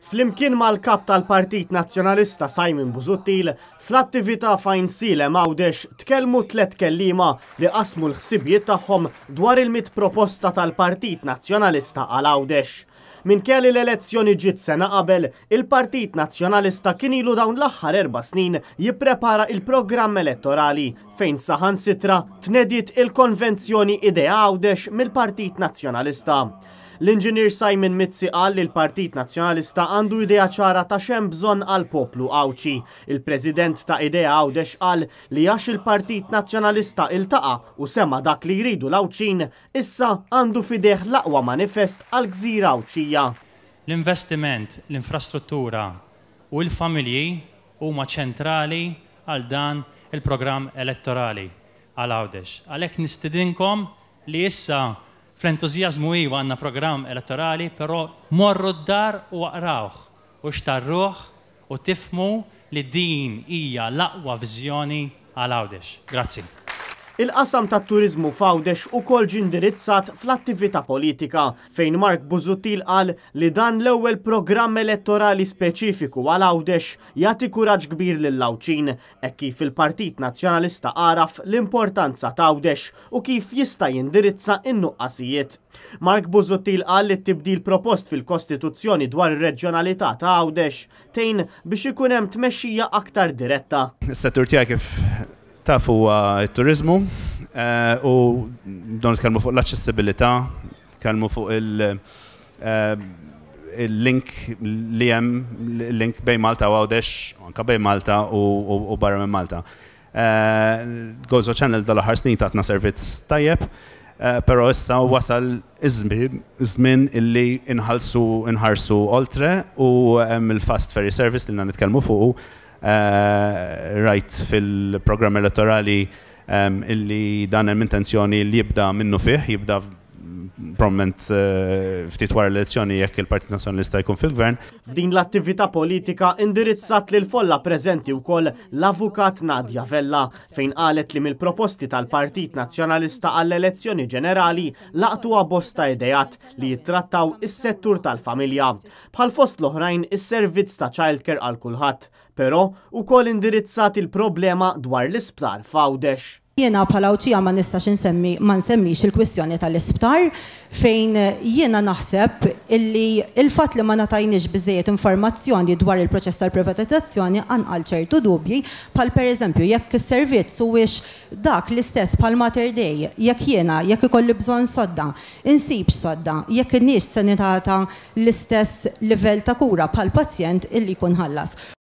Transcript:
Flimkien mal-Kap tal-Partit Nazzjonalista Simon Busuttil, fl-attività f'Għajnsielem Għawdex tkellmu tlett kelliema li qasmu l-ħsibijiet tagħhom dwar il-mitt proposta tal-Partit Nazzjonalista għal Għawdex. Minkejja li l-elezzjoni ġiet sena qabel, il-Partit Nazzjonalista kien ilu dawn l-aħħar 4 snin jipprepara il-programm elettorali fejn saħansitra tnediet il-Konvenzjoni Idea Għawdex mill-Partit Nazzjonalista. L-Inġinier Simon Mizzi qal li l-Partit Nazzjonalista għandu idea ċara ta' x'hemm bżonn għal poplu Għawdxi. Il-President ta' Idea Għawdex qal li għax il-Partit Nazzjonalista iltaqa' u sema dak li jridu l-Għawdxin, issa għandu f'idejh l-aqwa manifest għal gżira Għawdxija. L-investiment, l-infrastruttura u l-familji huma ċentrali għal dan il-programm elettorali għal Għawdex. Għalhekk nistidinkom li issa fl-entużjażmu iva għandna programm elettorali, però morru d-dar u aqrawh u xtarruh u tifhmu li din hija l-aqwa viżjoni għal Għawdex. Grazzi. Il-qasam tat-turiżmu f'Għawdex ukoll ġie indirizzat fl-attività politika fejn Mark Busuttil qal li dan l-ewwel programm elettorali speċifiku għal Għawdex jagħti kuraġġ kbir lill-Għawdxin hekk kif il-Partit Nazzjonalista għaraf l-importanza ta' Għawdex u kif jista' jindirizza n-nuqqasijiet. Mark Busuttil qal li t-tibdil propost fil-Kostituzzjoni dwar ir-reġjonalità ta' Għawdex tgħin biex ikun hemm tmexxija aktar diretta. Is-settur tiegħi, kif taf, huwa t-turiżmu u dan nitkellmu fuq l-aċċessibilità, nitkellmu fuq il-link li hemm, link bejn Malta u Għawdex, anka bejn Malta u barra minn Malta. Gozo Channel dal-aħħar snin tatna servizz tajjeb, però issa wasal iż-żmien illi inħallsu inħarsu oltre u hemm il-fast ferry service li nitkellmu fuqu rajt fil-programm elettorali illi dan hemm intenzjoni li jibda minnu fih, jibda probablement ftit wara l-elezzjoni jekk il-Partit Nazzjonalista jkun fil-gvern. F'din l-attività politika indirizzat lil folla preżenti wkoll l-Avukat Nadia Vella fejn qalet li mill-proposti tal-Partit Nazzjonalista għall-elezzjoni ġenerali laqtuha bosta ideat li jittrattaw is-settur tal-familja. Bħal fost l-oħrajn is-servizz ta' childcare għal kulħadd, però ukoll indirizzat il-problema dwar l-isptar f'Għawdex. Jiena bħala Għawdxija ma nistax insemmi ma nsemmix il-kwistjoni tal-isptar fejn jiena naħseb illi il-fatt li ma ngħatajniex biżejjed informazzjoni dwar il-proċess tal-privatizzazzjoni qanqal ċertu dubji, bħal pereżempju jekk is-servizz huwiex dak l-istess bħal Mater Dei, jekk jiena jekk ikolli bżonn sodda, insibx sodda, jekk in-nies se ningħata l-istess livell ta' kura bħal pazjent illi jkun ħallas.